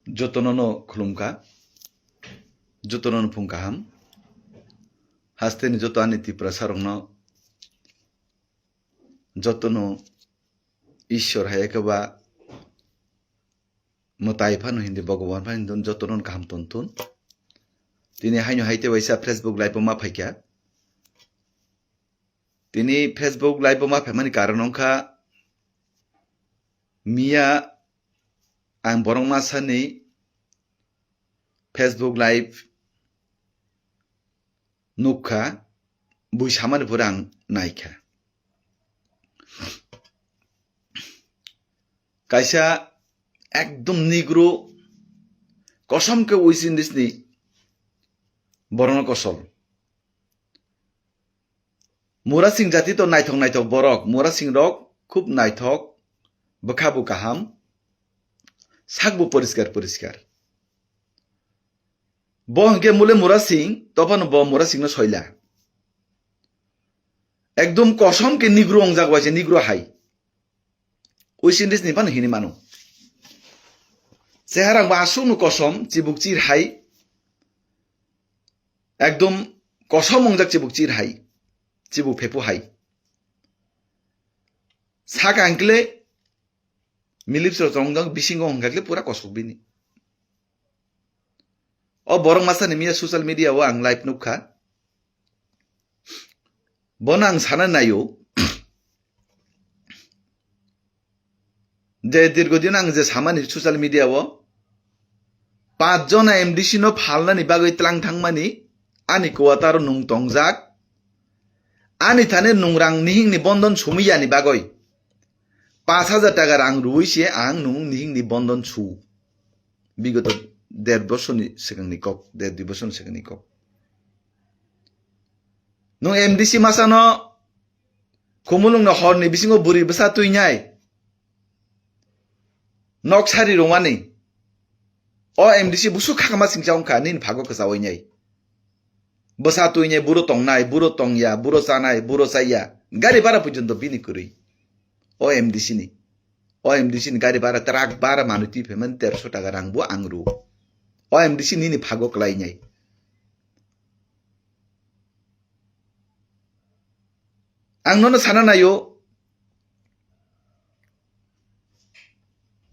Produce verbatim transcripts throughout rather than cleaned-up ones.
Jotono no khulumkha, jotono no phung kaham. Hasteni joto ani Tiprasa rokno jotono Ishwar hai khe ba mwtai phano hindi Bhagwan phano hindi jotono kaham ton thun. Tini haino hai tei waisa Facebook live o ma phaikha. Tini Facebook live o ma phaimani karon wngkha miya ang borok masani Facebook live nukha, bui samani pore ang naikha. Kaisa ekdom Negro, kosom khe West Indies ni borokno kosol. Murasing jati to naithok naithok borok, Murasing rok khub naithok, bwkha bo kaham, sak bo poriskar poriskar. Bo hwnkhe mule Murasing, tophano bo Murasing no soila. Ekdom kosom khe Negro wngjak waisa, Negro hai. West Indies ni phano hini mano. Chehara bo aswkno kosom, chibuk chir hai. Ekdom kosom wngjak chibuk chir hai. Chibuk phepu hai. Saka hwnkhe le Milip sro chongjak bisingo hwnkhe le pura kosok bini. O borok masani miya social media o ang live nukha. Bono ang sana naio je dirgo din ang je samani social media o panch jona M D C no phalnani bagwi tlang thangmani, ani quarter o nung tongjak, ani thani nung rang nihing ni bondon sumui yani bagwi panch hajar taka rang rwui se ang nung nihing ni bondon su. Bigoto der bosor ni swkang ni kok, der dui bosor ni swkang ni kok. Nung M D C masa no Khumulwng no hor ni bisingo bwrwi bwsa twi nai. Nok sari rwmani. O M D C busuk khakma singcha wngkha nini phago kwchawai nai. Bwsa twi nai, buro tongnai, buro tongya, buro chanai, buro chaya. Gari bhara porjonto bini kwrwi. O M D C ni. O M D C ni gari bhara, truck bhara manwi twi phaimani terso taka rang bo ang rw. O M D C nini phago kwlai nai. Ang nono sana naio,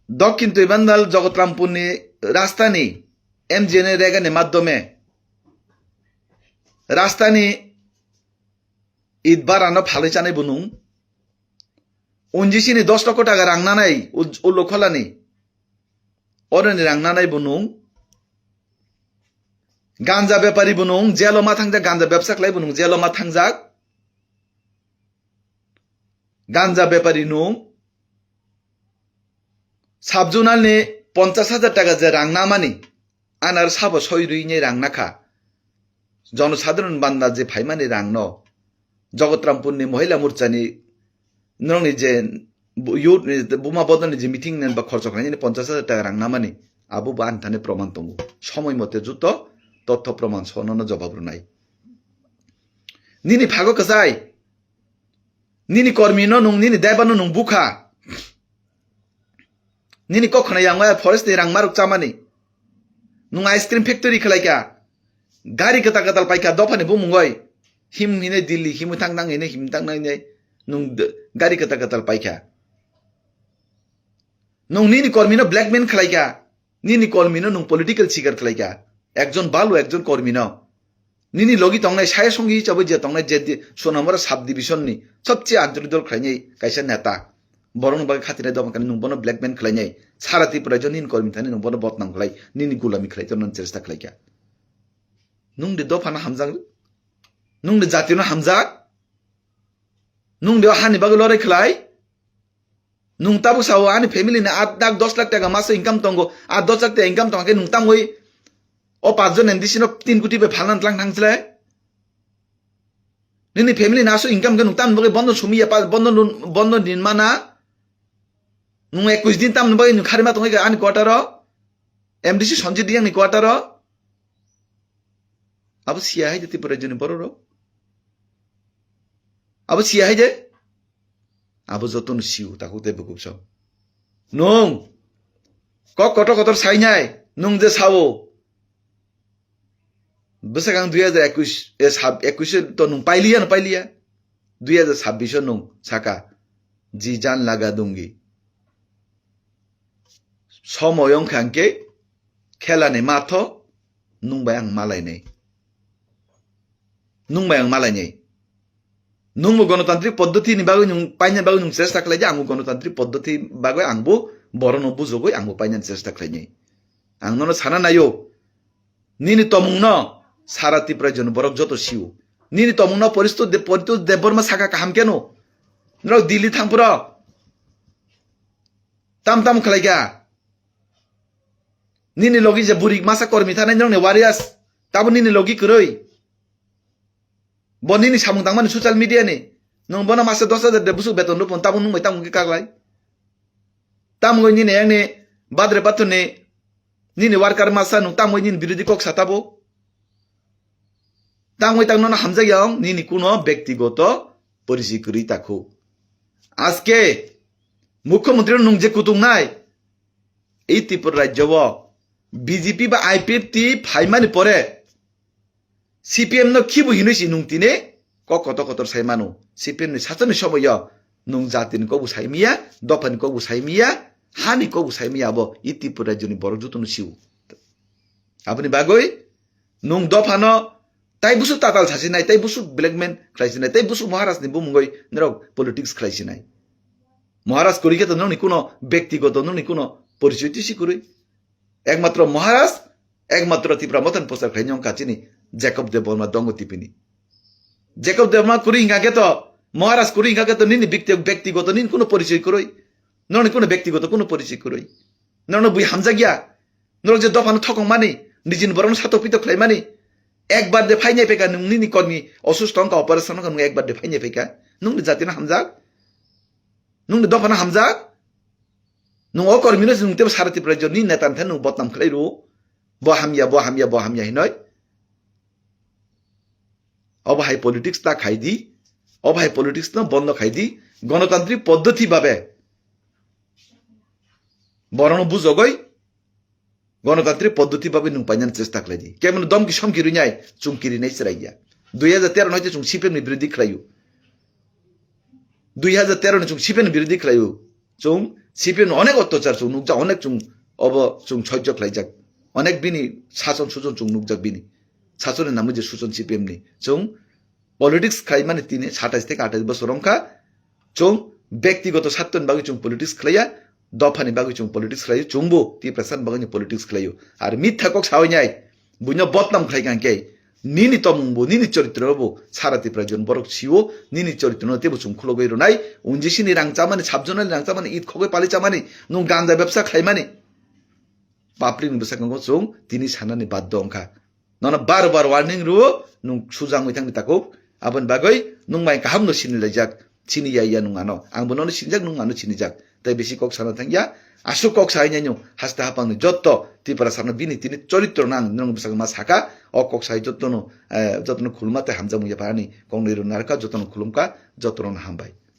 Dokhin Twibandal Jogotrampurni rastani M G N A regani madhyome rastani it barano phalwi chanai bunung. Unjisini dos lokho taka rang nanai, Ul-, Ullukholani. Oroni rang nanai bunung. Ganja bepari bunung, jelo ma thangjak, ganja bebsa khlai bunung, jelo ma thangjak. Ganja bepari nung. Sub-zonal ni ponchas hajar taka je rang namani, anar sabo soi rwi ni rang nakha. Jonosadharon banda je phaimani rang no, Jogotrampur ni Mohila Morcha ni, norokni je bu-, youth ni, buma bodol ni je meeting ni ba khorchok khlainani ponchas hajar taka rang namani, abo bo ani thani proman tongo. Somoi mote joto totho proman sono no jobab rwnai. Nini phago kwchai. Nini kormi no nung, nini daiba no nung bukha. Nini kok khna yang waya forest ni rang maruk chamani. Nung ice cream factory khlai kha. Gari kwtal kwtal pai kha dopha ni bumung oi. Him hine Delhi, him thang nang hine, him thang nang hine. Nung d-, gari kwtal kwtal pai kha. Nung nini kormi no blackmail khlai kha. Nini kormi no nung political sikar khlai kha. Ekjon balu ekjon kormi no. Nini logi tongnai, saya songi hisabe je tongnai, je di-, Sonamura sub division ni sobche anchalik dol khlainai kaisa neta. Borok ni bagwi khatinai dopha kani nung bono blackmail khlainai. Sara Tripura jo nini kormi thani nung bono botnam khlai, nini gulami khlai torna chesta khlai kha. Nung de dopha na hamjak, nung de jati no hamjak, nung de hani bagwi lorai khlai. Nung tabuk sao ani family ni aat lakh dos lakh taka maso income tongo, aat dos lakh taka income tongkhe nung tamwi o panch jon M D C no tin koti bai phalna tlang thang chle. Nini family ni aso income khe nung tamni bagwi bondon sumi ya, pa-, bondon lun-, bondon din mana. Nung ekwis din tamni bagwi nung kharima tongwi ani quarter o. M D C Sanjit Reang ni quarter o. Abo siya hai de Tripura rajyo ni borok rok. Abo siya hai de. Abo jotono siu, takhuk tei bukhuk so. Nung kok kotor kotor sainai, Nung je sao, bwsakang dui hajar ekush, e, sab-, ekush to nung pailiya no pailiya. Dui hajar sabbish o nung saka, "Ji jaan laga dungi." Somoy wngkha hwnkhe khelani matho, nung bai ang malainai. Nung bai ang malainai. Nungbo gonotantrik poddoti ni bagwi nung paina bagwi nung chesta khlai di, angbo gonotantrik poddoti bagwi angbo borokno bujogwi angbo painani chesta khlainai. Ang nono sana naio, nini tomungno sara Tiprajoni borok joto sio. Nini tomungno Poristo De-, Poritos Debbarma saka kaham keno. Norok Delhi thangphuru tam tam khlaikha. Nini logi je burik masa kormi thanai norokni warriors, tabo nini logi kwrwi. Bo nini samung tangmani social media ni. Nwng bono masa dos hajar de busuk beton rupon, tabuk nwng bai tamo khe kaklai. Tamgoi nini yang ni badre pathor ni nini worker masa nwng tamgoi nini birodhi kok sa tabo. Tamgoi tang nono hamjak ya ong, nini kuno bektigoto porichi kwrwi takhu. Aske mukhyamantri nwng je kutung nai, ei Tripura rajyo o B J P ba I P F T phaimani pore C P M no khibu hinwi si nwng tini kok kotor kotor sai mano. C P M ni sachani somoyo nwng jatini kokbo sai miya, dophani kokbo sai miya, hani kokbo sai miya, abo i Tripura rajyoni borok jotono sio. Aboni bagwi nwng dophano tai busu tatal sasinai, tai busu blackmail khlaisinai, tai busu Maharaj ni bumungoi norok politics khlaisinai. Maharaj kwrwi khe to nokni kuno bektigoto nokni kuno porichoi twi si kwrwi. Ekmatro Maharaj, ekmatro Tipra Mothani prochar khlainai wngkha chini Jacob Debbarma dongo tipini. Jacob Debbarma kwrwi hingkha khe to, Maharaj kwrwi hingkha khe to nini bekti-, bektigoto nini kuno porichoi kwrwi. Nokni kuno bektigoto kuno porichoi kwrwi. Nokno bui hamjakya. Norok je dophano thokongmani, nijini borokno satok pitok khlaimani. Ekbar de phainai phaikha nwng nini kormi osusto wngkha, operation wngkha, nwng ekbar de phainai phaikha. Nwngni jatino hamjak. Nwngni dophano hamjak. Nwng o kormino se nwng tebo sara Tripura rajyoni neta ni thani nwng bodnam khlai rwo. Bo hamya, bo hamya, bo hamya hinoi. Obo hai politics ta khai di. Obo hai politics no bondo khai di. Gonotantrik poddoti babe borokno bujogoi gonotantrik poddoti babe nwng painani chesta khlai di. Kebono domki somki rwnai chwng kirinai chwrai ya. Dui hajar tero no chwng C P M ni birodhi khlaio. Dui hajar tero ni chwng C P M ni birodhi khlaio. Chwng C P M ni onek otyachar chwng nukjak, onek chwng obo chwng soijo khlaijak. Onek bini sason sujon chwng nukjak bini. Sasoni namo je sujon C P M ni. Chwng politics khlaimani tini satais theke atais bosor wngkha. Chwng bektigoto sartoni bagwi chwng politics khlaiya, dophani bagwi chwng politics khlaio, chwngbo Tiprasani bagwi politics khlaio. Ar mitha kok sawi nai, buino bodnam khlai kha hwnkhe, nini tomungbo, nini choritrobo sara Tiprajoni borok sio, nini choritrono tebo chwng khulogwi rwnai, unjisini rang chamani, sabjonani rang chamani, it khogwi pali chamani, nwng ganja bebsa khlaimani. Public ni bwskango chwng tini sanani baddo wngkha. Nono bar bar warning rwo, nwng sujak wngwi thangwi takhuk. Aboni bagwi nwng mai kaham no sini laijak, sini ya ya nwng ano. Ang bo nono sinijak, nwng ano sinijak. Tai bisi kok sana thangya. Aswk kok sainai nwng haste hapang ni jotto Tiprasa no bini tini choritro no ang nwng bwsakma saka. O kok sai jotto no, eh, jotto no khulma tai hamjakmung ya pha ani kok nwi rw narwkha, jotto no khulumkha, jotto no hambai.